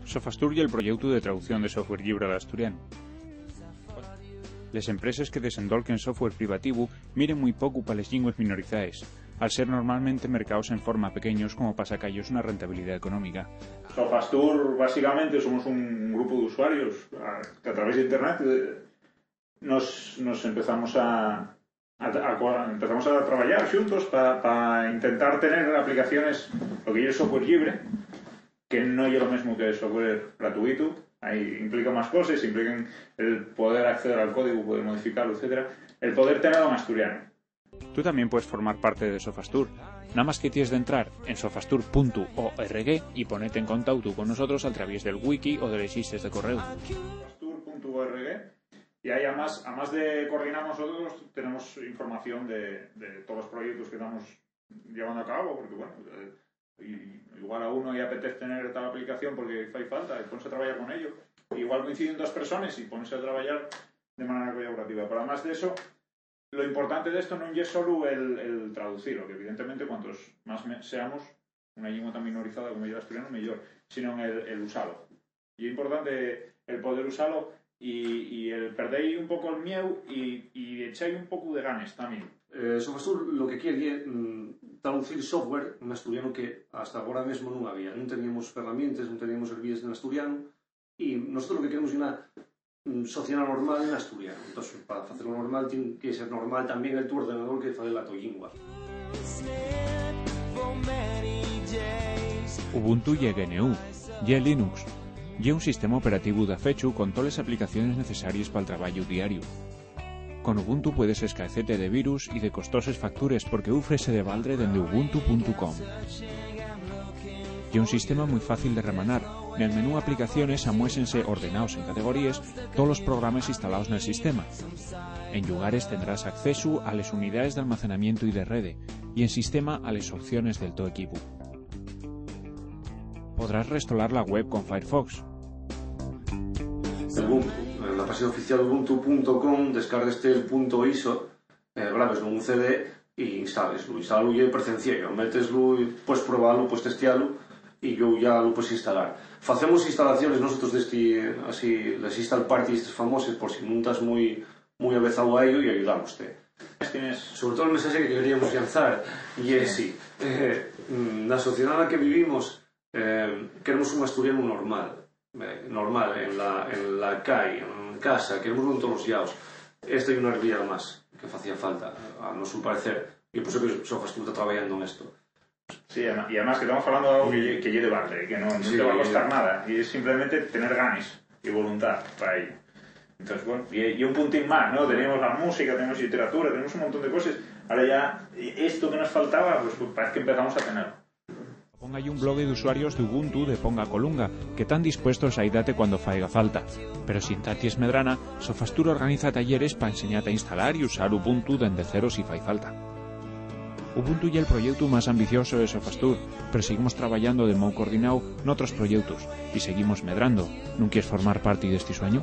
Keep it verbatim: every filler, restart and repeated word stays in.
Sofastur ye el proyeutu de traducción de software llibre al asturianu. Les empreses que desendolquen software privativu miren mui pocu pa les llingües minorizaes, al ser normalmente mercaos en forma pequeños como pa saca-yos una rentabilidá económica. Sofastur, básicamente, somos un grupu d'usuarios a, que a través de Internet, eh, nos, nos empezamos a, a, a co-, empezamos a trabayar xuntos pa, pa intentar tener aplicaciones, lo que ye el software llibre, que no ye lo mesmo que el software gratuitu. Ahí implica más coses, implica el poder acceder al código, poder modificarlo, etcétera. El poder tenerlo en asturiano. Tú tamién puedes formar parte de Sofastur. Namás que ties d'entrar en sofastur puntu org y ponete en contautu con nosotros al traviés del wiki o de les llistes de correu. Sofastur puntu org. Y ahí, amás, amás de coordinar nosotros, tenemos información de, de todos los proyectos que estamos llevando a cabo, porque, bueno, eh, i-, igual a uno le apetez tener tal aplicación porque fai falta, y ponse a trabayar con ello. Igual coinciden dos personas y ponse a trabayar de manera colaborativa. Pero además de eso, lo importante de esto no es solo el, el traducir, que evidentemente cuantos más me-, seamos una lengua tan minorizada como yo el asturiano, mejor, sino el, el usalo. Y es importante el poder usalo y, y el perder un poco el miedo y, y echar un poco de ganas también. Eh, Sofastur lo que quiere es, mm, traducir software en asturiano que hasta ahora mismo no había. No teníamos herramientas, no teníamos servicios en asturiano, y nosotros lo que queremos es una, mm, sociedad normal en asturiano. Entonces, para hacerlo normal, tiene que ser normal también el tu ordenador que fale la to lengua. Ubuntu ye G N U, ye Linux, ye un sistema operativu dafechu con toles aplicaciones necesaries pal trabayu diariu. Con Ubuntu puedes escaecete de virus y de costoses factures porque ufrese de baldre dende ubuntu puntu com. Ye un sistema mui fácil de remanar. Nel menú Aplicaciones amuésense, ordenaos en categoríes, tolos programes instalaos nel sistema. En Llugares tendrás accesu a les unidaes d'almacenamientu y de rede, y en Sistema a les opciones del to equipu. Podrás restolar la web con Firefox. Ubuntu. En la páxina oficial ubuntu punto com, descárgueste el punto iso, eh, grábeslo nun C D y instáleslu. Instálalo ye percenciello, méteslu y pues probalu, pues testialu y lluego ya lu pues instalar. Facemos instalaciones nosotros d'esti, así, les install parties estes famoses, por si nun tas mui, mui avezáu a ello, y ayudámoste. Sobre todo el mensaxe que queríamos llanzar ye esi. Eh, mm, na sociedá na que vivimos, eh, queremos un asturianu normal, eh, normal, en la, en la cai, en casa, queremos en tolos llaos. Esta ye una realidá más que facía falta, a nosu parecer, y por eso que Sofastur ta trabayando en esto. Sí, además, y además que estamos hablando de algo que ye, que ye de baldre, que no, no Sí. te va a costar nada, y es simplemente tener ganas y voluntad para ello. Entonces, bueno, y, y un puntín más, ¿no? Teníamos la música, tenemos literatura, tenemos un montón de cosas. Ahora ya, esto que nos faltaba, pues, pues parece que empezamos a tenerlo. Ponga ye un blogue d'usuarios d'Ubuntu de Ponga Colunga, que tán dispuestos a ayudate cuando faiga falta. Pero si entá ties medrana, Sofastur organiza talleres pa enseñate a instalar y usar Ubuntu dende cero si fai falta. Ubuntu ye el proyeutu más ambicioso de Sofastur, pero seguimos trabayando de mou coordináu n'otros proyeutos y seguimos medrando. ¿Nun quies formar parti d'esti sueñu?